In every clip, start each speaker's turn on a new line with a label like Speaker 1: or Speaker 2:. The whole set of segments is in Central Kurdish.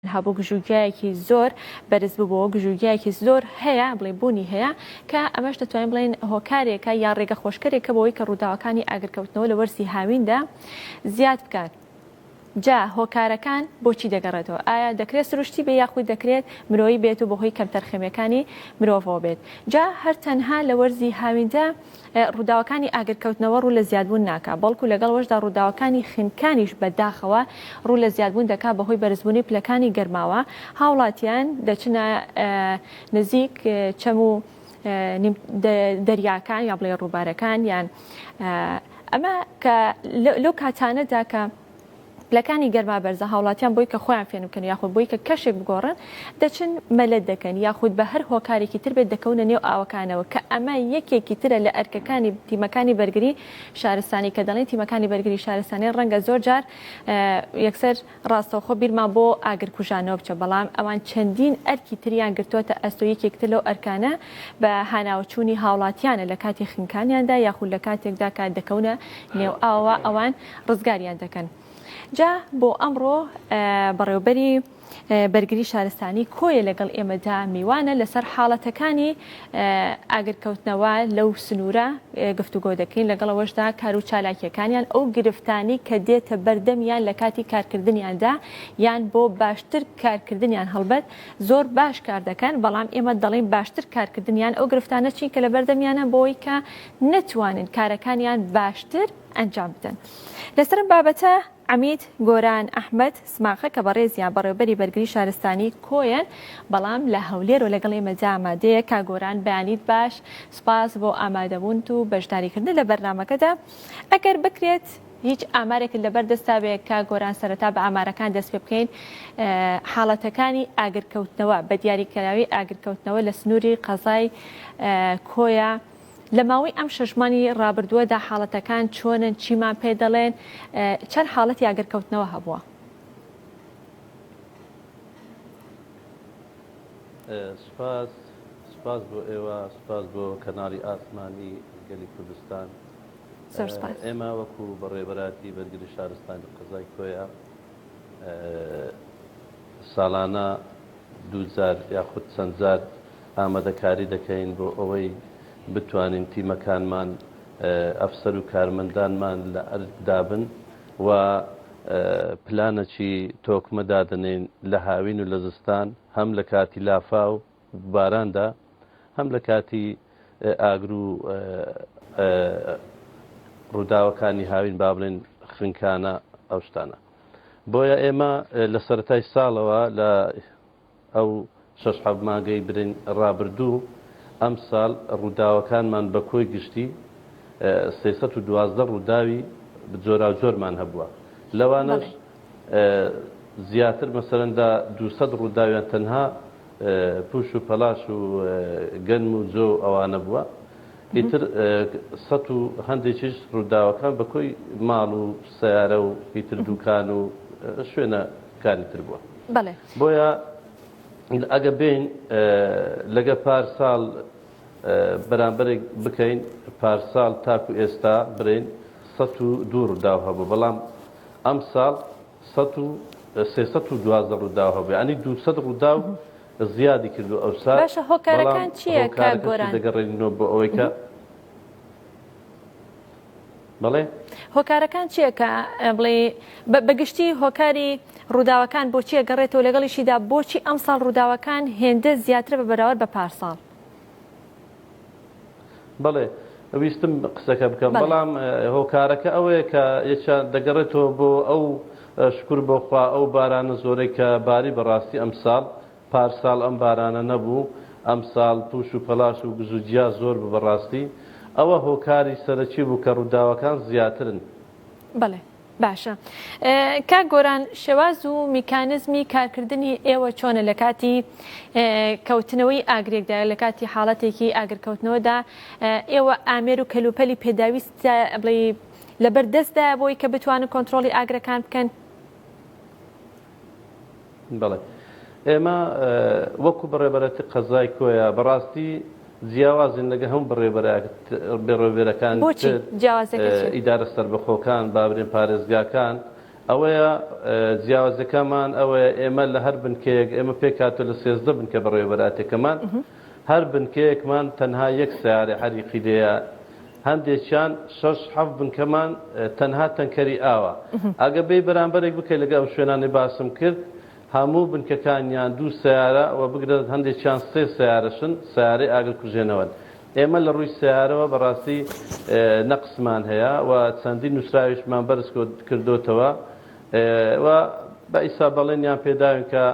Speaker 1: هەبوو گژوگیایەکی زۆر بەرز ببووە گژوگیایەکی زۆر هەیە بڵێ بوونی هەیە کە ئەمەش دەتوانین بڵێن هۆکارێکە یا ڕێگە خۆشکەرێکە بۆی کە ڕووداوەکانی ئاگرکەوتنەوە لە وەرزی هاویندا زیاد بکات. جا هۆکارەکان بۆچی دەگەڕێتەوە؟ ئایا دەکرێت سروشتی بێ یاخود دەکرێت مرۆیی بێت و بەهۆی کەمتەرخەمیەکانی مرۆڤەوە بێت؟ جا هەر تەنها لە وەرزی هاویندا ڕووداوەکانی ئاگرکەوتنەوە ڕوو لە زیادبوون ناکا، بەڵکو لەگەڵ وەشدا ڕووداوەکانی خنکانیش بە داخەوە ڕوو لە زیادبوون دەکا بەهۆی بەرزبوونی پلەکانی گەرماوە هاوڵاتیان دەچنە نزیک چەم و دەریاکان یا بڵێ ڕووبارەکان یان ئەمە کە لەو کاتانەدا کە پلەکانی گەرما بەرزە هاوڵاتیان بۆی کە خۆیان فێن بکەن یاخود بۆی کە کەشێک بگۆڕن دەچن مەلە دەکەن یاخود بە هەر هۆکارێکی تر بێت دەکەونە نێو ئاوەکانەوە کە ئەمە یەکێکی ترە لە ئەرکەکانی تیمەکانی بەرگری شارستانی کە دەڵێن تیمەکانی بەرگری شارستانی ڕەنگە زۆر جار یەکسەر ڕاستەوخۆ بیرمان بۆ ئاگرکوژانەوە بچە بەڵام ئەوان چەندین ئەرکی تریان گرتووەتە ئەستۆ یەکێک تر لەو ئەرکانە بە هاناوەچوونی هاوڵاتیانە لە کاتی خنکانیاندا یاخود لە کاتێکدا کە دەکەونە نێو ئاوە ئەوان ڕزگاریان دەکەن. جا بۆ ئەمڕۆ بەڕێوبەری بەرگری شارستانی کۆیە لەگەڵ ئێمەدا میوانە لەسەر حاڵەتەکانی ئاگرکەوتنەوە لەو سنوورە گفتوگۆ دەکەین لەگەڵ ئەوەشدا کار و چالاکیەکانیان ئەو گرفتانی کە دێتە بەردەمیان لە کاتی کارکردنیاندا یان بۆ باشتر کارکردنیان هەڵبەت زۆر باش کار دەکەن بەڵام ئێمە دەڵێین باشتر کارکردنیان ئەو گرفتانە چین کە لە بەردەمیانە بۆی کە نەتوانن کارەکانیان باشتر ئەنجام بدەن. لەسەر ئەم بابەتە عەمید گۆران ئەحمەد سماقە کە بەڕێزیان بەڕێوەبەری بەرگری شارستانی کۆیەن بەڵام لە هەولێرەوە لەگەڵ ئێمەدا ئامادەیە. کاک گۆران بەیانیت باش، سوپاس بۆ ئامادەبوونت و بەشداریکردن لە بەرنامەکەدا. ئەگەر بکرێت هیچ ئامارێکت لەبەر دەستا بێ کاک گۆران سەرەتا بە ئامارەکان دەست پێ بکەین حاڵەتەکانی ئاگرکەوتنەوە بە دیاریکراوی ئاگرکەوتنەوە لە سنووری قەزای کۆیە لە ماوەی ئەم شەش مانگی ڕابردووەدا حاڵەتەکان چۆنن، چیمان پێ دەڵێن، چەند حاڵەتی ئاگرکەوتنەوە هەبووە؟
Speaker 2: سوپاس، سوپاس بۆ ئێوە، سوپاس بۆ کەناڵی ئاسمانی گەلی کوردستان.
Speaker 1: زۆر سوپاس.
Speaker 2: ئێمە وەکو بەڕێوەبەرایەتی بەرگری شارستانی قەزای کۆیە ساڵانە دووجار یاخود چەند جار ئامادەکاری دەکەین بۆ ئەوەی بتوانین تیمەکانمان، ئەفسەر و کارمەندانمان لە ئەرکدا بن و پلانەکی تۆکمە دادەنێین لە هاوین و لە زستان هەم لە کاتی لافاو و باراندا هەم لە کاتی ئاگر و ڕووداوەکانی هاوین با بڵێن خنکانە ئەو شتانە. بۆیە ئێمە لە سەرەتای ساڵەوە لە ئەو شەش حەوت مانگەی برین ڕابردوو ئەمساڵ ڕووداوەکانمان بە کۆی گشتی 312 ڕووداوی جۆراوجۆرمان هەبووە لەوانەش زیاتر مەسەلەن دا 200 ڕووداویان تەنها پوش و پەڵاش و گەنم و جۆ و ئەوانە بووە ئیتر سەت و هەندێکیش ڕووداوەکان بە کۆی ماڵ و سەیارە و ئیتر دوکان و شوێنەکانی تر بووە.
Speaker 1: بەڵێ.
Speaker 2: بۆیە ئەگە بێین لەگە پار ساڵ بەرامبەرێک بکەین پارساڵ تاکو ئێستا برێن 102 ڕووداو هەبوو بەڵام ئەم ساڵ 312 ڕووداو هەبوو یعنی 200 ڕووداو زیادی کردو ئەوسا
Speaker 1: باشە هۆکارەکان چییە کاک گۆران؟
Speaker 2: دەگەڕێنینەوە بۆ ئەوەی کە بەڵێ؟
Speaker 1: هۆکارەکان چییە کە بڵێ بەگشتی هۆکاری ڕووداوەکان بۆچی ئەگەڕێتەوە لەگەڵیشیدا بۆچی ئەمساڵ ڕووداوەکان هێندە زیاترە بە بەراورد بە پارساڵ؟
Speaker 2: بەڵێ ویستم قسەکە بکەم بەڵام هۆکارەکە ئەوەیە کە یەکیان دەگەڕێتەوە بۆ ئەو شکر بۆخوا ئەو بارانە زۆرەی کە باری بەڕاستی ئەمساڵ پارساڵ ئەم بارانە نەبوو، ئەمساڵ پوش و پەڵاش و گژوگیا زۆر بوو بەڕاستی ئەوە هۆکاری سەرەکی بوو کە ڕووداوەکان زیاترن.
Speaker 1: بەڵێ باشە کاک گۆران شێواز و میکانزمی کارکردنی ئێوە چۆنە لە کاتی کەوتنەوەی ئاگرێکدا لە کاتی حاڵەتێکی ئاگرکەوتنەوەدا ئێوە ئامێر و کەلوپەلی پێداویست بڵێ لەبەر دەستدایە بۆی کە بتوانن کۆنترۆڵی ئاگرەکان بکەن؟
Speaker 2: بەڵێ ئێمە وەکو بەڕێبەرەتی قەزای کۆیە بەڕاستی جیاوازین لەگە هەموو بەڕێوەبەرەکان ئیدارە سەربەخۆکان بابرێن پارێزگاکان. ئەوەیە جیاوازەکەمان ئەوەیە ئێمە لە هەر بنکەیەک ئێمە پێکهاتوە لە 13 بنکە بەڕێوەبەراتەکەمان هەر بنکەیەکمان تەنها یەک سیارە حەریقی لێیە هەندێکیان شەش حەفت بنکەمان تەنها تەنکەری ئاوە ئەگە بێی بەرامبەرێک بکەی لەگەڵ ئەو شوێنانەی باسم کرد هەموو بنکەکانیان دوو سەیارە و بگرە هەندێکیان سێ سەیارەشن سەیارەی ئاگرکوژێنەوەن ئێمە لە ڕووی سەیارەوە بەڕاستی نەقسمان هەیە و چەندین نووسراویشمان بەرز کردۆتەوە و بە ئیسا بەڵێنیان پێداوین کە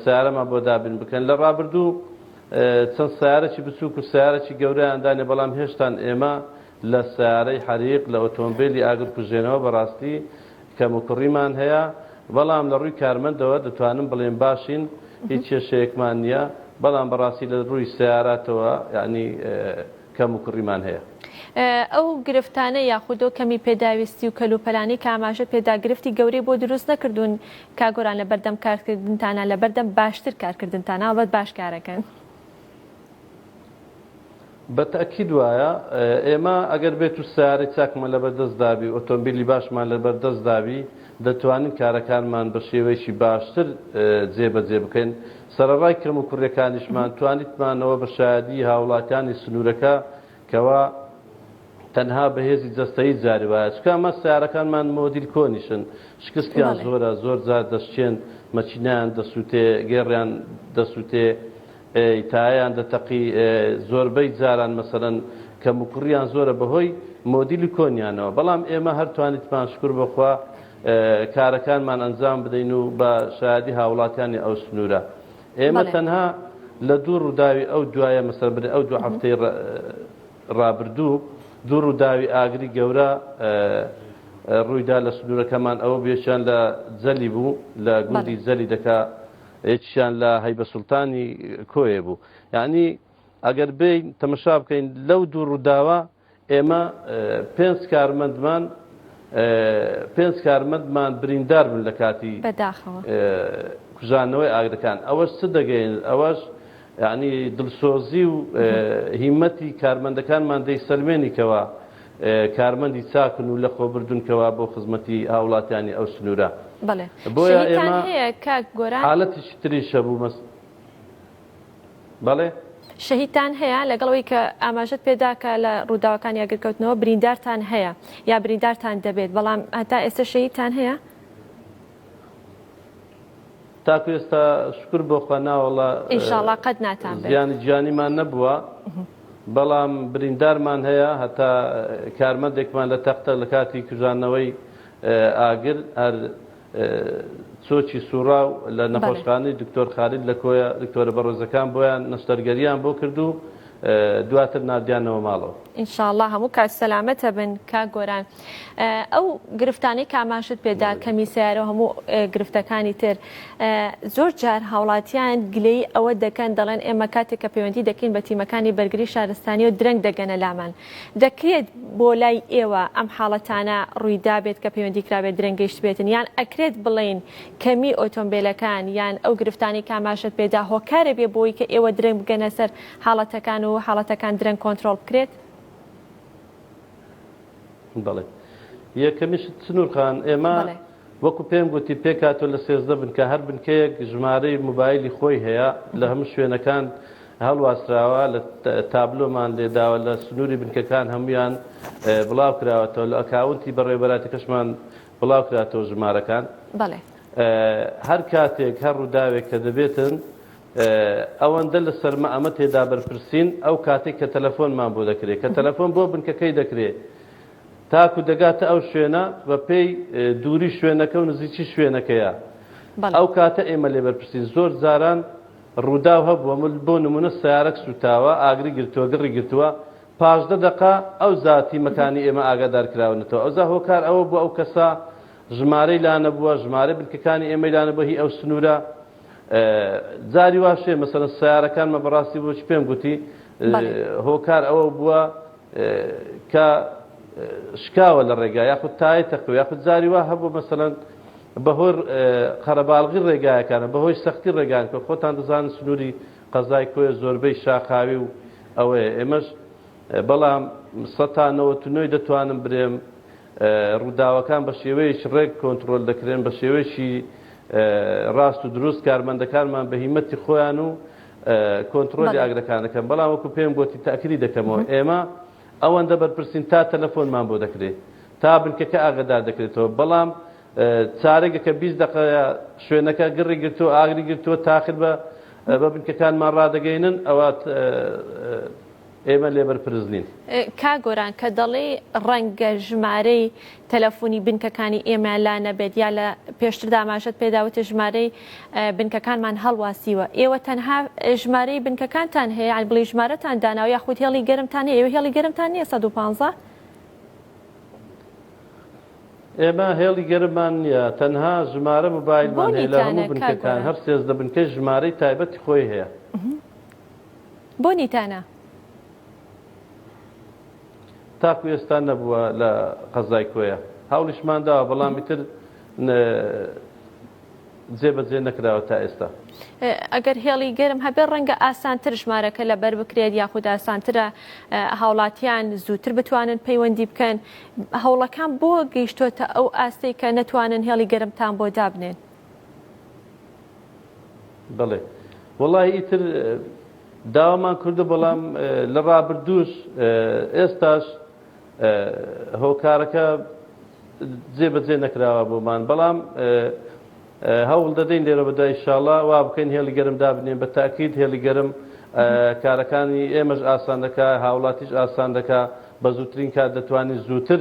Speaker 2: سەیارەمان بۆ دابین بکەن لە ڕابردوو چەند سەیارەکی بچووک و سەیارەکی گەورەیان دانێ بەڵام هێشتان ئێمە لە سەیارەی حەریق لە ئۆتۆمبیلی ئاگرکوژێنەوە بەڕاستی کەموکوڕیمان هەیە بەڵام لە ڕووی کارمەندەوە دەتوانم بڵێم باشین هیچ کێشەیەکمان نییە بەڵام بەڕاستی لە ڕووی سەیاراتەوە یانی کەموکوڕیمان هەیە.
Speaker 1: ئەو گرفتانە یاخود ئەو کەمی پێداویستی و کەلوپەلانەی کە ئاماژەت پێدا گرفتی گەورەی بۆ دروست نەکردوون کاک گۆران لەبەردەم کارکردنتانا لەبەردەم باشتر کارکردنتانا هەڵبەت باش کارەکەن.
Speaker 2: بە تەئکید وایە، ئێمە ئەگەر بێت و سەیارەی چاکمان لەبەر دەست دابی و ئۆتۆمبیلی باشمان لەبەر دەست دابی دەتوانین کارەکانمان بە شێوەیەکی باشتر جێ بەجێ بکەین، سەرەڕای کەموکوڕیەکانیشمان توانیتمانەوە بە شایەدی هاوڵاتیانی سنوورەکە کەوا تەنها بە هێزی جەستەیی جاری وایە چونکە ئەمە سەیارەکانمان مۆدیل کۆنیشن شکستیان زۆرە زۆر جار دەشکێن مەکینەیان دەسووتێ گێڕیان دەسووتێ تایەیان دەتەقی زۆربەی جاران مەسەلەن کەموکوڕیان زۆرە بەهۆی مۆدیلی کۆنیانەوە بەڵام ئێمە هەر توانیتمان شکر بۆخوا کارەکانمان ئەنجام بدەین و بە شایەدی هاوڵاتیانی ئەو سنوورە ئێمە تەنها لە دوو ڕووداوی ئەو دوایە مەسەر بڵێ ئەو دوو هەفتەی ڕابردوو دوو ڕووداوی ئاگری گەورە ڕوویدا لە سنوورەکەمان ئەوە بێشیان لە جەلی بوو لە گوندی جەلی دەکا یەکیشیان لە هەیبە سوڵتانی کۆیە بوو یعنی ئەگەر بێین تەمەشا بکەین لەو دوو ڕووداوە ئێمە پێنج کارمەندمان پێنج کارمەندمان بریندار بوون لە کاتی
Speaker 1: بەداخەوە
Speaker 2: کوژانەوەی ئاگرەکان ئەوەش چ دەگەین ئەوەش یعنی دڵسۆزی و هیمەتی کارمەندەکانمان دەیسەلمێنی کەوا کارمەندی چاکن و لەخۆبردوون کەوا بۆ خزمەتی هاوڵاتیانی ئەو سنوورە.
Speaker 1: بەڵێ
Speaker 2: بۆیە
Speaker 1: شەهیدتان
Speaker 2: ئێمە
Speaker 1: هەیە کاک گۆران؟
Speaker 2: حالەتێکی تریش هەبوو مەس بەڵێ؟
Speaker 1: شەهیدتان هەیە لەگەڵ ئەوەی کە ئاماژەت پێدا کە لە ڕووداوەکانی ئاگرکەوتنەوە بریندارتان هەیە یا بریندارتان دەبێت بەڵام هەتا ئێستا شەهیدتان هەیە؟
Speaker 2: تاکو ئێستا شوکر بۆ خوا ناوەڵا
Speaker 1: ئینشاڵا قەت ناتان بێت.
Speaker 2: زیانی گیانیمان نەبووە بەڵام بریندارمان هەیە هەتا کارمەندێکمان لە تەختە لە کاتی کوژاندنەوەی ئاگر هەر چۆکی سوڕاو لە نەخۆشخانەی دکتۆر خالید لە کۆیە دکتۆرە بەڕێزەکان بۆیان نەشتەرگەریان بۆ کرد و دواتر ناردیانەوە ماڵەوە.
Speaker 1: ئینشاڵا هەموو کات سەلامەت ئەبن کاک گۆران. ئەو گرفتانەی کە ئاماژەت پێدا کەمی سەیارە و هەموو گرفتەکانی تر زۆر جار هاوڵاتیان گلەیی ئەوە دەکەن دەڵێن ئێمە کاتێک کە پەیوەندی دەکەین بە تیمەکانی بەرگری شارستانی و درەنگ دەگەنە لامان دەکرێت بۆ لای ئێوە ئەم حاڵەتانە ڕوویدابێت کە پەیوەندی کرابێت درەنگ گەیشتبێتن یان ئەکرێت بڵێین کەمی ئۆتۆمبیلەکان یان ئەو گرفتانەی کە ئاماژەت پێدا هۆکارە بێ بۆی کە ئێوە درەنگ بگەنە سەر حاڵەتەکان و حاڵەتەکان درەنگ کۆنترۆڵ بکرێت؟
Speaker 2: بەڵێ یەکەمی شت سنوور خان ئێمە وەکو پێم گوتی پێکهاتوە لە 13 بنکە هەر بنکەیەک ژمارەی موبایلی خۆی هەیە لە هەموو شوێنەکان هەڵواسراوە لە تابلۆمان لێداوە لە سنووری بنکەکان هەمویان بڵاو کراوەتەوە لە ئەکاونتی بەڕێوەبەراتەکەشمان بڵاو کراتەوە ژمارەکان
Speaker 1: بەڵێ
Speaker 2: هەر کاتێک هەر ڕووداوێک کە دەبێتن ئەوەندە لە سەرمە ئەمە تێدا بەرپرسین ئەو کاتێک کە تەلەفۆنمان بۆ دەکرێت کە تەلەفۆن بۆ بنکەکەی دەکرێت تاکو دەگاتە ئەو شوێنە بە پێی دووری شوێنەکە و نزیکی شوێنەکەیە ئەو کاتە ئێمە لێ بەرپرسین زۆر جاران ڕووداو هەبووە بۆ نمونە سیارەک سوتاوە ئاگری گرتووە گڕی گرتووە پاژدە دەقە ئەو زا تیمەکانی ئێمە ئاگادار کراونەتەوە ئەوجا هۆکار ئەوە بووە ئەو کەسە ژمارەی لانەبووە ژمارەی بنکەکانی ئێمەی لانەبووە هی ئەو سنوورە جاری واش هەیە مەسەلەن سەیارەکانمە بەڕاستی بۆچی پێم گوتی هۆکار ئەوە بووە کە شکاوە لە ڕێگا یاخود تای تەقوە یاخود جاری وا هەبوو مەسەلەن بەهۆی قەرەباڵغی ڕێگایەکانە بەهۆی سەختی ڕێگان کە خۆتان دەزانن سنووری قەزای کۆیە زۆربەی شاخاوی و ئەوەیە ئێمەش بەڵام سەتا نەوەت و نۆی دەتوانم برێم. ڕووداوەکان بە شێوەیەکی ڕێک کۆنتڕۆل دەکرێن، بە شێوەیەکی ڕاست و دروست کارمەندەکانمان بە هیمەتی خۆیان و کۆنتڕۆلی ئاگرەکان دەکەن، بەڵام وەکو پێم گۆتی تەئکیدی دەکەمەوە ئێمە ئەوەندە بەرپرسین تا تەلەفۆنمان بۆ دەکرێت تا بنکەکە ئاگەدار دەکرێتەوە، بەڵام چارەگەکە 20 دەقەیە شوێنەکە گڕی گرتووە ئاگری گرتووە تاخر بە بە بنکەکانمان ڕادەگەینن ئەوە ئێمە لێ بەرپرس نین.
Speaker 1: کاک گۆران کە دەڵێی ڕەنگە ژمارەی تەلەفونی بنکەکانی ئێمەیان لا نەبێت یا لە پێشتردا ئاماژەت پێدا وتت ژمارەی بنکەکانمان هەڵواسیوە ئێوە تەنها ژمارەی بنکەکانتان هەیە یان بڵێی ژمارەتان داناوە یاخود هێڵی گەرمتان هەیە ئێوە هێڵی گەرمتان نییە 115؟
Speaker 2: ئێمە هێڵی گەرممان نییە تەنها ژمارە
Speaker 1: بۆ
Speaker 2: مۆبایلمان هەیە لە هەموو
Speaker 1: نیتانە کاک
Speaker 2: بنکەکان
Speaker 1: گۆران؟
Speaker 2: هەر 13 بنکەی ژمارەی تایبەتی خۆی هەیە.
Speaker 1: بۆ نیتانە؟
Speaker 2: تاکو ئێستا نەبووە لە قەزای کۆیە هەوڵیشمان داوە بەڵام ئیتر جێ بەجێ نەکراوە تا ئێستا.
Speaker 1: ئەگەر هێڵی گەرم هەبێت ڕەنگە ئاسانتر ژمارەکە لەبەر بکرێت یاخود ئاسانترە هاوڵاتیان زووتر بتوانن پەیوەندی بکەن هەوڵەکان بۆ گەیشتۆتە ئەو ئاستەی کە نەتوانن هێڵی گەرمتان بۆ دابنێن؟
Speaker 2: بەڵێ وەڵاهی ئیتر داوامان کردو بەڵام لە ڕابردووش ئێستاش هۆکارەکە جێ بەجێ نەکراوە بۆمان بەڵام هەوڵ دەدەین لێرە بەدا ئیشاڵا وا بکەین هێڵی گەرم دابنێن بە تاکید هێڵی گەرم کارەکانی ئێمەش ئاسان دەکا هاوڵاتیش ئاسان دەکا بە زووترین کات دەتوانین زووتر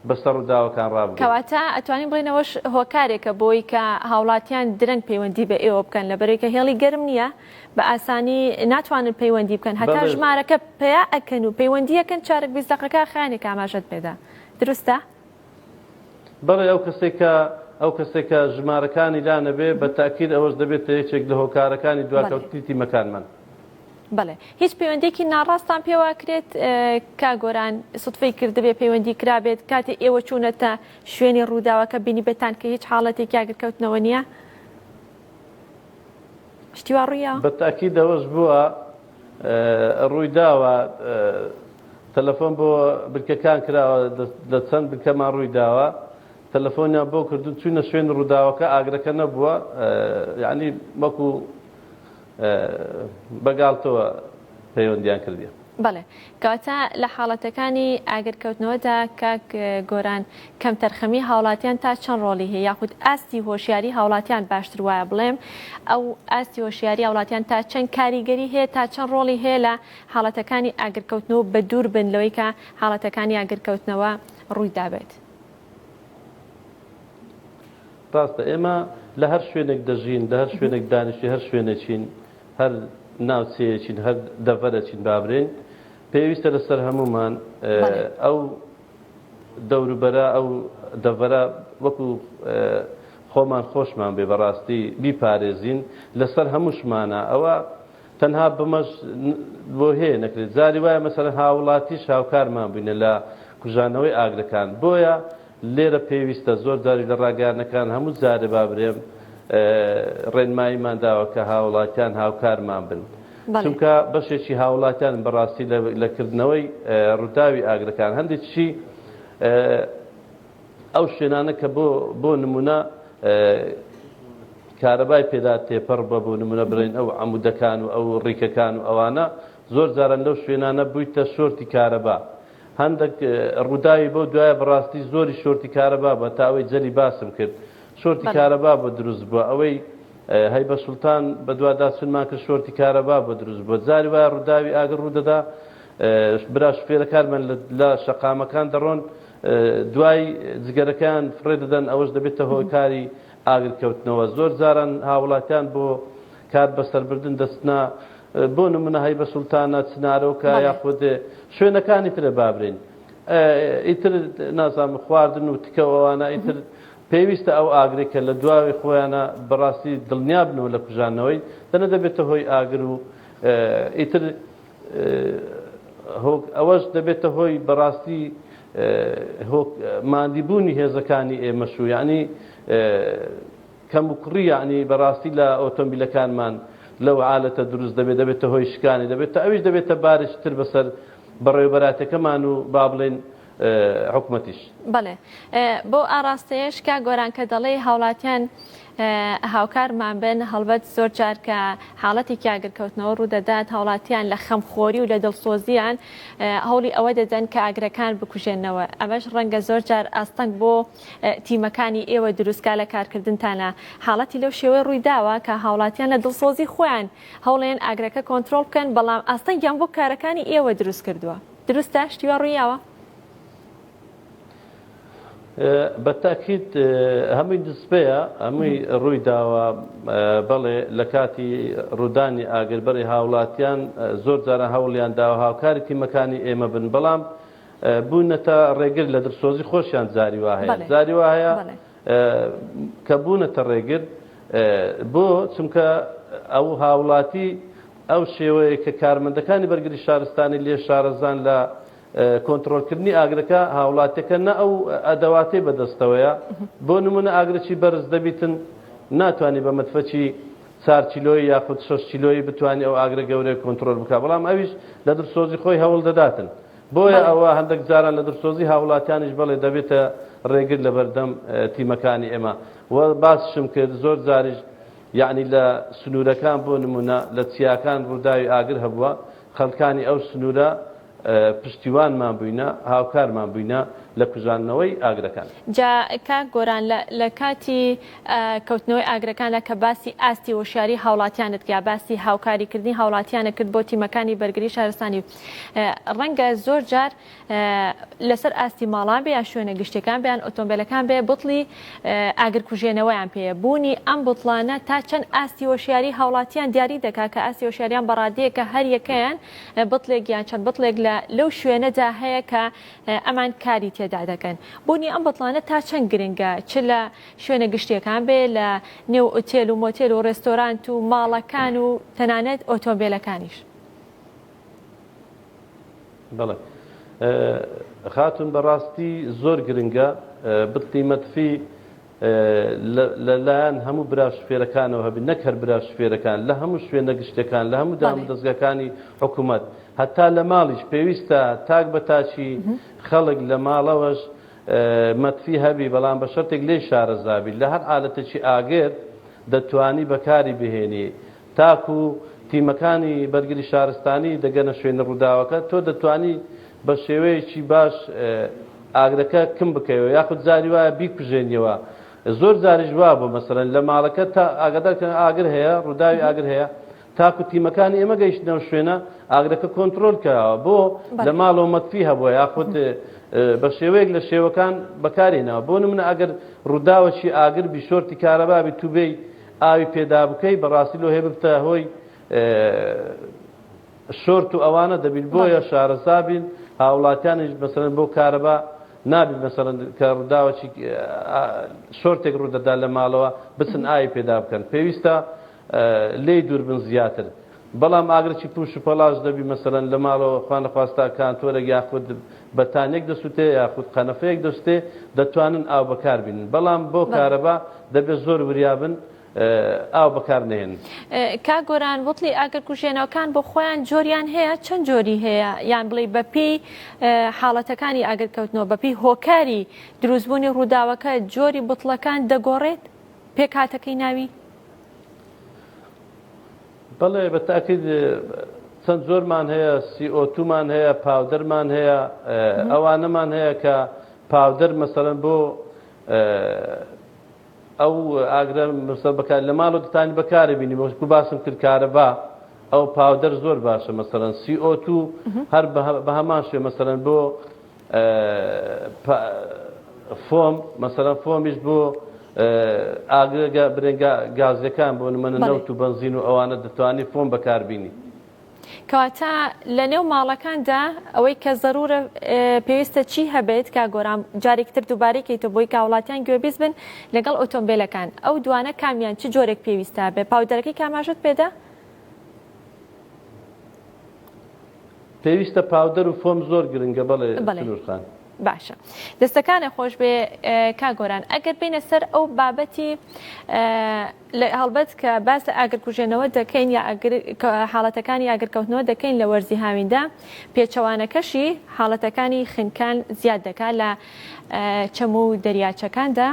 Speaker 2: بەسەر ڕووداوەکان ڕابگەین.
Speaker 1: کەواتە ئەتوانین بڵێین ئەوەش هۆکارێکە بۆی کە هاوڵاتیان درەنگ پەیوەندی بە ئێوە بکەن لەبەرئەوەی کە هێڵی گەرم نییە بە ئاسانی ناتوانن پەیوەندی بکەن هەتا ژمارەکە پەیا ئەکەن و پەیوەندی ئەکەن چارەک 20 دەقەکە خایەنێک ئاماژەت پێدا دروستە؟
Speaker 2: بەڵێ ئەو کەسێک کە ئەو کەسێک کە ژمارەکانی لا نەبێ بە تاکید ئەوەش دەبێتە یەکێک لە هۆکارەکانی دواکەوتنی تیمەکانمان.
Speaker 1: بەڵێ هیچ پەیوەندیەکی ناڕاستان پێوە کرێت کاک گۆران سوتفەی کردبێ پەیوەندی کرابێت کاتێ ئێوە چوونەتە شوێنی ڕووداوەکە بینیبێتان کە هیچ حاڵەتێکی ئاگرکەوتنەوە نییە شتی وا ڕوویاوە؟
Speaker 2: بە تاکید ئەوەش بووە ڕوویداوە تەلەفۆن بۆ بنکەکان کراوە لە چەند بنکەمان ڕوویداوە تەلەفۆنیان بۆ کردون چوینە شوێن ڕووداوەکە ئاگرەکە نەبووە یعنی وەکو بە گاڵتەوە پەیوەندیان کردیە.
Speaker 1: بەڵێ کەواتە لە حاڵەتەکانی ئاگرکەوتنەوەدا کاک گۆران کەمتەرخەمی هاوڵاتیان تا چەند ڕۆڵی هەیە یاخود ئاستی هۆشیاری هاوڵاتیان باشتر وایە بڵێم ئەو ئاستی هۆشیاری هاوڵاتیان تا چەند کاریگەری هەیە تا چەند ڕۆڵی هەیە لە حاڵەتەکانی ئاگرکەوتنەوە بە دوور بن لەوەی کە حاڵەتەکانی ئاگرکەوتنەوە ڕووی دابێت؟
Speaker 2: ڕاستە ئێمە لە هەر شوێنێک دەژین، لە هەر شوێنێک دانیشتین، هەر شوێنێکین، هەر ناوچەیەکین، هەر دەڤەرەکین با برێین، پێویستە لەسەر هەموومان ئەو دەوروبەرە، ئەو دەڤەرە وەکو خۆمان خۆشمان بێ بەڕاستی بیپارێزین، لەسەر هەمووشمانە. ئەوە تەنها بەمەش بۆ هەیە نەکرێت، جاری وایە مەسەلەن هاوڵاتیش هاوکارمان بووینە لە کوژانەوەی ئاگرەکان، بۆیە لێرە پێویستە زۆر جاریش لە ڕاگەیاندنەکان هەموو جارێ با برێم ڕێنماییمان داوە کە هاوڵاتیان هاوکارمان بن چونکە بەشێکی هاوڵاتیان بەڕاستی لە کردنەوەی ڕووداوی ئاگرەکان هەندێکی ئەو شوێنانە کە بۆ بۆ نمونە کارەبای پێدا تێپەڕ بە بۆ نمونە بڵێن ئەو عەمودەکان و ئەو ڕیکەکان و ئەوانە زۆر جاران لەو شوێنانە بوویتە شۆرتی کارەبا هەندەک ڕووداوی بەو دوایە بەڕاستی زۆری شۆرتی کارەبا بووە تا ئەوەی جەلی باسم کرد شۆرتی کارەبا بۆ دروست بووە ئەوەی هەیبە سوڵتان بەدواداچوونمان کرد شۆرتی کارەبا بۆ دروست بووە جاری وایە ڕووداوی ئاگر ڕوودەدا برا شوفێرەکانمان لە شەقامەکان دەڕۆن دوای جگەرەکەیان فڕێ دەدەن ئەوەش دەبێتە هۆکاری ئاگرکەوتنەوە زۆر جاران هاوڵاتیان بۆ کات بەسەربردن دەچنە بۆ نمونە هەیبە سوڵتانە، چنارۆکە یاخود شوێنەکانی ترە بابرین ئیتر نازانم خواردن و تکە و ئەوانە ئیتر پێویستە ئەو ئاگرێک کە لە دواوی خۆیانە بەڕاستی دڵنیا بنەوە لە کوژانەوەی دەنە دەبێتە هۆی ئاگر و ئیتر ئەوەش دەبێتە هۆی بەڕاستی ماندیبوونی هێزەکانی ئێمەش و یعنی کەموکوڕی یەعنی بەڕاستی لە ئۆتۆمبیلەکانمان لەو عالەتە دروست دەبێت دەبێتە هۆی شکانی دەبێت تا ئەویش دەبێتە بارێکی تر بەسەر بەڕێوەبەراتەکەمان و با بڵێین. حکومەتیش.
Speaker 1: بەڵێ بەو ئاڕاستەیەش کاک گۆران کە دەڵێی هاوڵاتیان هاوکارمان بن، هەڵبەت زۆر جار کە حاڵەتێکی ئاگرکەوتنەوە ڕوودەدات هاوڵاتیان لە خەمخۆری و لە دڵسۆزیان هەوڵی ئەوە دەدەن کە ئاگرەکان بکوژێنەوە، ئەمەش ڕەنگە زۆر جار ئاستەنگ بۆ تیمەکانی ئێوە دروستکا لە کارکردنتانا، حاڵەتی لەو شێوەیە ڕوویداوە کە هاوڵاتیان لە دڵسۆزی خۆیان هەوڵێن ئاگرەکە کۆنترۆڵ بکەن بەڵام ئاستەنگیان بۆ کارەکانی ئێوە دروست کردووە دروستە شتی وا ڕوویاوە؟
Speaker 2: بە تاکید هەمووی نسبەیە هەمووی ڕووی داوە بەڵێ لە کاتی ڕوودانی ئاگربەری هاوڵاتیان زۆر جاران هەوڵیان داوە هاوکاری تیمەکانی ئێمە بن بەڵام بوونەتە ڕێگر لە دڵسۆزی خۆشیان جاری وا هەیە جاری وا هەیە کە بوونەتە ڕێگر بۆ چونکە ئەو هاوڵاتی ئەو شێوەیە کە کارمەندەکانی بەرگری شارستانی لێ شارەزان لە کۆنتڕۆلکردنی ئاگرەکە هاوڵاتیەکە نە ئەو ئەدەواتەی بەدەستەوەیە بۆ نمونە ئاگرەکی بەرز دەبیتن ناتوانانی بە مەتفەکی چار کیلۆیی یاخود شەش کیلۆیی بتوانانی ئەو ئاگرە گەورەیە کۆنتڕۆل بکە بەڵام ئەویش لە دڵسۆزی خۆی هەوڵ دەداتن بۆیە ئەوە هەندێک جاران لە دڵسۆزی هاوڵاتیانیش بەڵێ دەبێتە ڕێگر لەبەردەم تیمەکانی ئێمە و باسشم کرد زۆر جاریش یەعنی لە سنوورەکان بۆ نمونە لە چیاکان ڕووداوی ئاگر هەبووە خەڵکانی ئەو سنوورە پشتیوانمان بووینە، هاوکارمان بووینە لە کوژاندنەوەی ئاگرەکان.
Speaker 1: جا کاک گۆران لە لە کاتی کەوتنەوەی ئاگرەکاندا کە باسی ئاستی هۆشیاری هاوڵاتیانت کرد یا باسی هاوکاری کردنی هاوڵاتیانت کرد بۆ تیمەکانی بەرگری شارستانی ڕەنگە زۆر جار لەسەر ئاستی ماڵان بێ یان شوێنە گشتیەکان بێ یان ئۆتۆمبێلەکان بێ بوتڵی ئاگرکوژێنەوەیان پێیە بوونی ئەم بوتڵانە تا چەند ئاستی هۆشیاری هاوڵاتیان دیاری دەکا کە ئاستی هۆشیاریان بە ڕادەیەکە هەر یەکەیان بتڵێک یان چەند بتڵێک لە لەو شوێنەدا هەیە کە ئەمان کاری تێدا دەکەن. بوونی ئەم بتڵانە تا چەند گرنگە چ لە شوێنە گشتیەکان بێ لە نێو ئوتێل و مۆتێل و ڕێستۆرانت و ماڵەکان و تەنانەت ئۆتۆمبێلەکانیش؟
Speaker 2: بەڵێ خاتوون بەڕاستی زۆر گرنگە بتڵی مەتفی لە لایەن هەموو برا شوفێرەکانەوە هەبی نەک هەر برا شوفێرەکان لە هەموو شوێنە گشتەکان لە هەموو دام دەزگاکانی حکوومەت هەتا لە ماڵیش پێویستە تاک بە تاکی خەڵک لە ماڵەوەش مەتفی هەبی بەڵام بە شەرتێک لێی شارەزابی لە هەر حالەتێکی ئاگر دەتوانی بەکاری بهێنی تاکو تیمەکانی بەرگری شارستانی دەگەنە شوێنی ڕووداوەکە، تۆ دەتوانی بە شێوەیەکی باش ئاگرەکە کم بکەیەوە یاخود جاری وایە بیکوژێنیەوە. زۆر جاریش وابوو مەسەلەن لە ماڵەکە تا ئاگادار کە ئاگر هەیە، ڕووداوی ئاگر هەیە، تاکو تیمەکانی ئێمە گەیشتنە ئەو شوێنە ئاگرەکە کۆنترۆل کراوە. بۆ لە ماڵەوە مەتفی هەبووە یاخود بە شێوەیەک لە شێوەکان بەکارهێناوە. بۆ نمونە ئەگەر ڕووداوەکی ئاگر بی، شۆرتی کارەبا بی، تو بێی ئاوی پێدا بکەی بەڕاستی لۆ هەیە ببتە هۆی شۆرت و ئەوانە دەبین بۆیە شارەزا بین هاوڵاتیانیش مەسەلەن بۆ کارەبا نابیت مەسەلەن کە ڕووداوەکی شۆرتێک ڕوودەدا لە ماڵەوە بچن ئاوی پێدا بکەن پێویستە لێی دوور بن زیاتر بەڵام ئاگرکی پوش و پەڵاش دەبی مەسەلەن لە ماڵەوە خوان نەخواستە کانتۆرێک یاخود بەتانیەک دەسوتێ یاخود قەنەفەیەک دەسوتێ دەتوانن ئاو بەکار بینن بەڵام بۆ کارەبا دەبێت زۆر وریا بن ئاو بەکار نەهێنن.
Speaker 1: کاک گۆران بوتڵی ئاگرکوژێنەوەکان بۆ خۆیان جۆریان هەیە چەند جۆری هەیە یان بڵێی بەپێی حاڵەتەکانی ئاگرکەوتنەوە بەپێی هۆکاری دروستبوونی ڕووداوەکە جۆری بوتڵەکان دەگۆڕێت پێکهاتەکەی ناوی؟
Speaker 2: بەڵێ بە تاکید چەند جۆرمان هەیە CO2 مان هەیە powder مان هەیە ئەوانەمان هەیە کە powder مەسەرەن بۆ ئەو ئاگرە مەسەر بەکار لە ماڵەوە دەتانی بەکاری بینی وەکو باسم کرد کارەبا ئەو powder زۆر باشە مەسەرەن CO2 هەر بە هەمان شێ مەسەرەن بۆ foam مەسەلەن foam یش بۆ ئاگرە برێن گازەکان بۆ نمونە نەوت و بەنزین و ئەوانە دەتوانانی foam بەکاربینی.
Speaker 1: کەواتە لە نێو ماڵەکاندا ئەوەی کە زەرورە پێویستە چی هەبێت کاک گۆران جارێکی تر دووبارەی کەیتەوە بۆی کە هاوڵاتیان گوێبیست بن لەگەڵ ئۆتۆمبێلەکان ئەو دوانە کامیان چ جۆرێک پێویستە بێ powder ەکەی کە ئاماژەت پێدا؟
Speaker 2: پێویستە powder و foam زۆر گرنگە بەڵێ سنوور خان.
Speaker 1: باشە دەستەکانە خۆش بێ کاک گۆران ئەگەر بینە سەر ئەو بابەتی هەڵبەت کە باس لە ئاگرکوژێنەوە دەکەین یا حاڵەتەکانی ئاگرکەوتنەوە دەکەین لە وەرزی هاویندا پێچەوانەکەشی حاڵەتەکانی خنکان زیاد دەکات لە چەم و دەریاچەکاندا.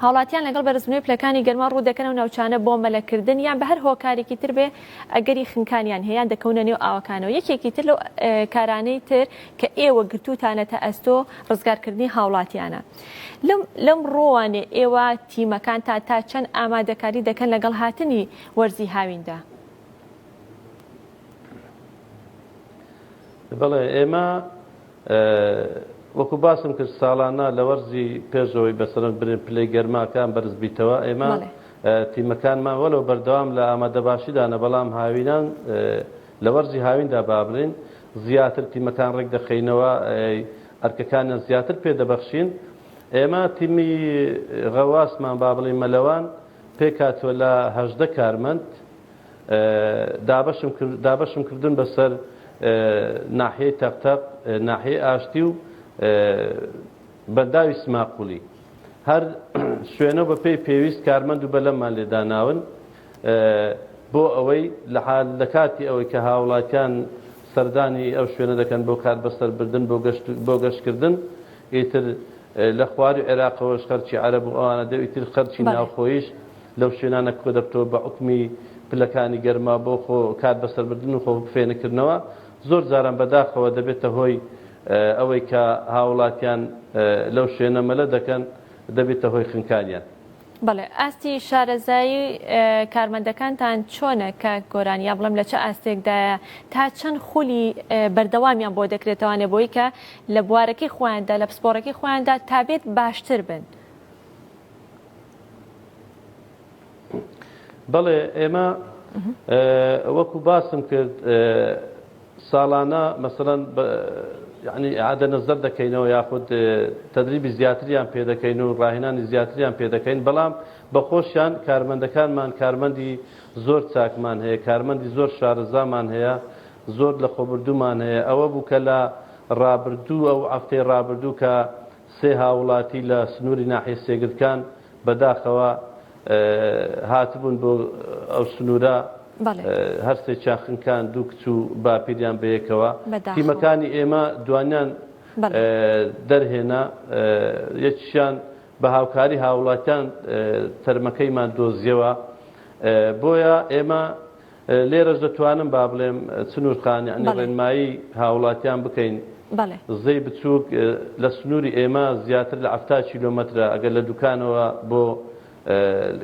Speaker 1: هاوڵاتیان لەگەڵ بەرزبوونەوەی پلەکانی گەرما ڕوو دەکەن ئەو ناوچانە بۆ مەلەکردن یان بە هەر هۆکارێکی تر بێ ئەگەری خنکانیان هەیە یان دەکەونە نێو ئاوەکانەوە یەکێکی تر لەو کارانەی تر کە ئێوە گرتووتانەتە ئەستۆ ڕزگارکردنی هاوڵاتیانە لەم لەم ڕۆوانێ ئێوە تیمەکانتان تا چەند ئامادەکاری دەکەن لەگەڵ هاتنی وەرزی هاویندا؟
Speaker 2: بەڵێ ئێمە وەکو باسم کرد ساڵانە لە وەرزی پێشەوەی بەسەرەن برێن پلەی گەرماکان بەرز بیتەوە ئێمە تیمەکانمان وەلو بەردەوام لە ئامادەباشیدانە بەڵام هاوینان لە وەرزی هاویندا با بڵێین زیاتر تیمەکان ڕێک دەخەینەوە ئەرکەکانیان زیاتر پێ دەبەخشین ئێمە تیمی غەواسمان با بڵێین مەلەوان پێکهاتووە لە 18 کارمەند دابەشم کرد دابەشم کردن بەسەر ناحیەی تەقتەق ناحیەی ئاشتی و بەنداوی سماقولی هەر شوێنە بە پێی پێویست کارمەند و بەلەممان لێ داناون بۆ ئەوەی لە حال لە کاتی ئەوەی کە هاوڵاتیان سەردانی ئەو شوێنە دەکەن بۆ کار بەسەربردن بۆ گەشت بۆ گەشتکردن ئیتر لە خواری عێراقەوەش خەرکی عەرەب و ئەوانە دێ ئیتر خەرکی ناوخۆیش لەو شوێنانە کۆدەبتەوە بە حوکمی پلەکانی گەرما بۆ خۆ کات بەسەربردن و خۆ فێنککردنەوە زۆر جاران بەداخەوە دەبێتە هۆی ئەوەی کە هاوڵاتیان لەو شوێنە مەلە دەکەن دەبێتە هۆی خنکانیان.
Speaker 1: بەڵێ ئاستی شارەزایی کارمەندەکانتان چۆنە کاک گۆران یا بڵێم لە چ ئاستێکدایە تا چەند خولی بەردەوامیان بۆ دەکرێتەوانێ بۆی کە لە بوارەکەی خۆیاندا لە پسپۆڕەکەی خۆیاندا تابێت باشتر بن؟
Speaker 2: بەڵێ ئێمە وەکو باسم کرد ساڵانە مەسەلەن یعنی ئیعادە نەزەر دەکەینەوە یاخود تەدریبی زیاتریان پێ دەکەین و ڕاهێنانی زیاتریان پێ دەکەین بەڵام بە خۆشیان کارمەندەکانمان کارمەندی زۆر چاکمان هەیە کارمەندی زۆر شارەزامان هەیە زۆر لە خۆبردومان هەیە ئەوە بوو کە لە ڕابردوو ئەو هەفتەی ڕابردوو کە سێ هاوڵاتی لە سنووری ناحیە سێگرکان بەداخەوە هاتبوون بۆ ئەو سنوورە هەرسێکیان خنکان دوو کچ و باپیریان بەیەکەوە تیمەکانی ئێمە دوانیان دەرهێنا یەکیان بە هاوکاری هاوڵاتیان تەرمەکەیمان دۆزیەوە بۆیە ئێمە لێرەش دەتوانم با بڵێم سنوور خان یعنی ڕێنمایی هاوڵاتیان بکەین زێی بچووک لە سنووری ئێمە زیاتر لە 70 کیلۆمەترە ئەگەر لە دوکانەوە بۆ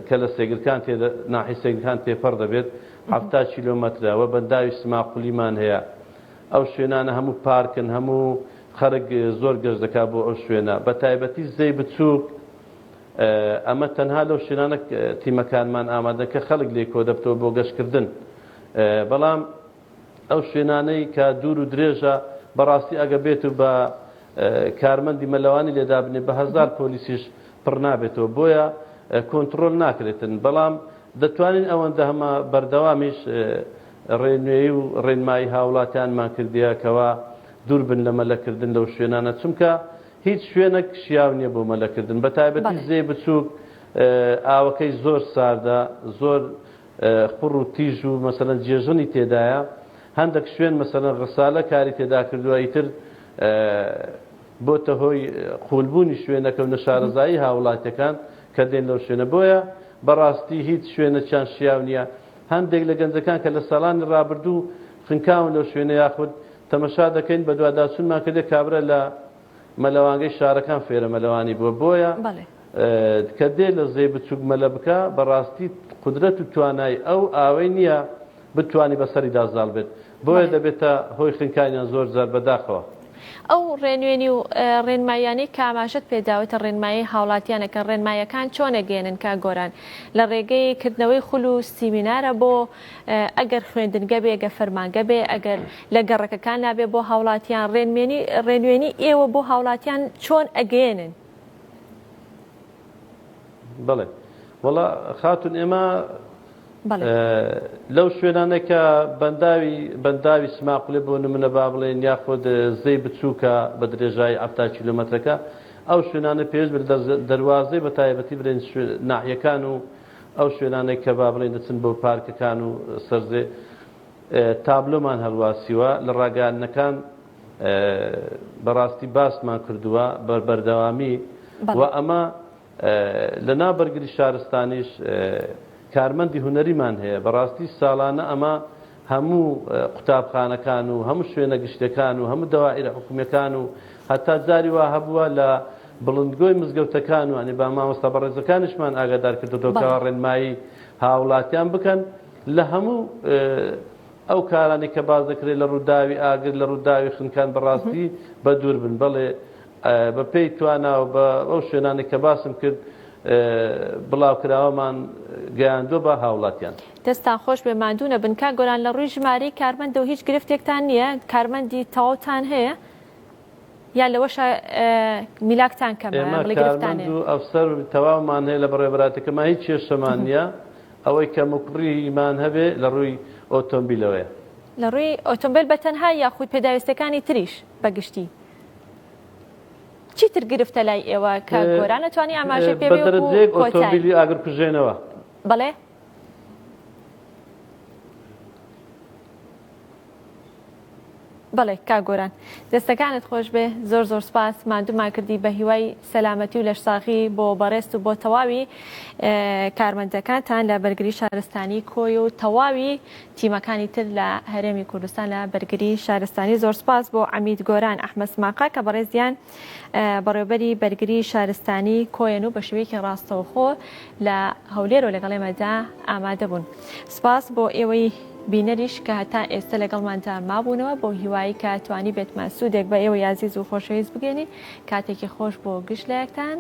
Speaker 2: کە لە سێگرکان تێ ناحی سێگرکان تێپەڕ دەبێت 70 کیلۆمەترە وە بەنداوی سماقولیمان هەیە ئەو شوێنانە هەموو پارکن هەموو خەرک زۆر گەشت دەکات بۆ ئەو شوێنە بە تایبەتی زێی بچووک ئەمە تەنها لەو شوێنانە تیمەکانمان ئامادەن کە خەڵک لێی کۆدەبتەوە بۆ گەشتکردن بەڵام ئەو شوێنانەی کە دوور و درێژە بەڕاستی ئەگە بێت و بە کارمەندی مەلەوانی لێدابنێ بە هەزار پۆلیسیش پڕ نابێتەوە بۆیە کۆنتترۆل ناکرێتن بەڵام دەتوانین ئەوەندە هەمە بەردەوامیش ڕێنوێی و ڕێنمایی هاوڵاتیانمان کردیە کەوا دوور بن لە مەلەکردن لەو شوێنانە چونکە هیچ شوێنەک شیاو نیە بۆ مەلەکردن بەتایبەتی زێی بچوک ئاوەکەی زۆر ساردە زۆر خوڕ و تیژ و مەسەلەن جێژنی تێدایە هەندێک شوێن مەسەلەن غسالە کاری تێدا کردووە ئیتر بۆتە هۆی قولبوونی شوێنەکە و نەشارەزایی هاوڵاتیەکان کە دێن لەو شوێنە بۆیە بەڕاستی هیچ شوێنەکیان شیاو نییە هەندێک لە گەنجەکان کە لە ساڵانی ڕابردوو خنکاون لەو شوێنە یاخود تەمەشا دەکەین بەدواداچوونمان کردێ کابرا لە مەلەوانگەی شارەکان فێرە مەلەوانی بووە بۆیە کە دێ لە زێی بچوک مەلە بکا بەڕاستی قودرەت و توانای ئەو ئاوەی نییە بتوانی بەسەریدا زاڵ بێت بۆیە دەبێتە هۆی خنکانیان زۆر جار بەداخەوە.
Speaker 1: ئەو ڕێنوێنی و ڕێنماییانەی کە ئاماژەت پێ داوەتە ڕێنمایی هاوڵاتیانە کە ڕێنماییەکان چۆن ئەگەیەنن کاک گۆران لە ڕێگەی کردنەوەی خول و سیمینارە بۆ ئەگەر خوێندنگە بێ گە فەرمانگە بێ ئەگەر لە گەڕەکەکان بێ بۆ هاوڵاتیان ڕێنمێنی ڕێنوێنی ئێوە بۆ هاوڵاتیان چۆن ئەگەیەنن؟
Speaker 2: بەڵێ وەڵا خاتون ئێمە. لەو شوێنانەی کە بەنداوی بەنداوی سماقولێ بۆ نمونە با بڵێین یاخود زێی بچووکە بە درێژایی 70 کیلۆمەترەکە ئەو شوێنانە پێویست بە دەروازەی بە تایبەتی بڵێن ناحیەکان و ئەو شوێنانەی کە با بڵێن دەچن بۆ پارکەکان و سەرزێ تابلۆمان هەڵواسیوە لە ڕاگەیاندنەکان بەڕاستی باسمان کردووە بە بەردەوامی و ئەمە لە ناو بەرگری شارستانیش کارمەندی هونەریمان هەیە، بەڕاستی ساڵانە ئەمە هەموو قوتابخانەکان و هەموو شوێنە گشتیەکان و هەموو دەوائیرە حکومیەکان و هەتا جاری وا هەبووە لە بڵندگۆی مزگەوتەکان و ئەنی با مامۆستا بەڕێزەکانیشمان ئاگادار کردۆتەوە کەوا ڕێنمایی هاوڵاتیان بکەن لە هەموو ئەو کارانەی کە باس دەکرێت لە ڕووداوی ئاگر لە ڕووداوی خنکان بەڕاستی بە دوور بن بەڵێ بە پێی توانا و بە ئەو شوێنانەی کە باسم کرد بڵاوکراوەمان گەیاندووە بە هاوڵاتیان.
Speaker 1: دەستتان خۆش بێ ماندوو نەبن. کاک گۆران لە ڕووی ژمارەی کارمەندەوە هیچ گرفتێکتان نییە؟ کارمەندی تەواوتان هەیە یان لەوەشا میلاکتان کەمە یان
Speaker 2: ئێمە
Speaker 1: بڵێ گرفتتان
Speaker 2: کارمەند
Speaker 1: هەیە؟
Speaker 2: و ئەفسەر تەواومان هەیە لە بەڕێوەبەرایەتەکەمان هیچ کێشەمان نییە ئەوەی کەموکوڕیمان هەبێ لە ڕووی ئۆتۆمبیلەوەیە.
Speaker 1: لە ڕووی ئۆتۆمبێل بە تەنها یاخود پێداویستیەکانی تریش بە گشتی؟ چیتر گرفتە لای ئێوە کاک گۆران ئەتوانی ئاماژەی پێ
Speaker 2: بە
Speaker 1: بێ وەکو
Speaker 2: دەرەجەیەک
Speaker 1: کۆتایی؟
Speaker 2: ئۆتۆمبیلی ئاگرکوژێنەوە.
Speaker 1: بەڵێ. بەڵێ کاک گۆران دەستەکانت خۆش بێ زۆر زۆر سپاس ماندوومان کردی بە هیوای سەلامەتی و لەشساغی بۆ بەڕێزت و بۆ تەواوی کارمەندەکانتان لە بەرگری شارستانی کۆی و تەواوی تیمەکانی تر لە هەرێمی کوردستان لە بەرگری شارستانی زۆر سپاس بۆ عەمید گۆران ئەحمەد سماقە کە بەڕێزیان بەڕێوبەری بەرگری شارستانی کۆیەن و بە شێوەیەکی ڕاستەوخۆ لە هەولێرەوە لەگەڵ ئێمەدا ئامادە بوون. سپاس بۆ ئێوەی بینەریش کە هەتا ئێستە لەگەڵماندا مابوونەوە بەو هیوایەی کە توانیبێتمان سوودێک بە ئێوەی ئازیز و خۆشەویست بگەێنین. کاتێکی خۆش بۆ گشت لایەکتان.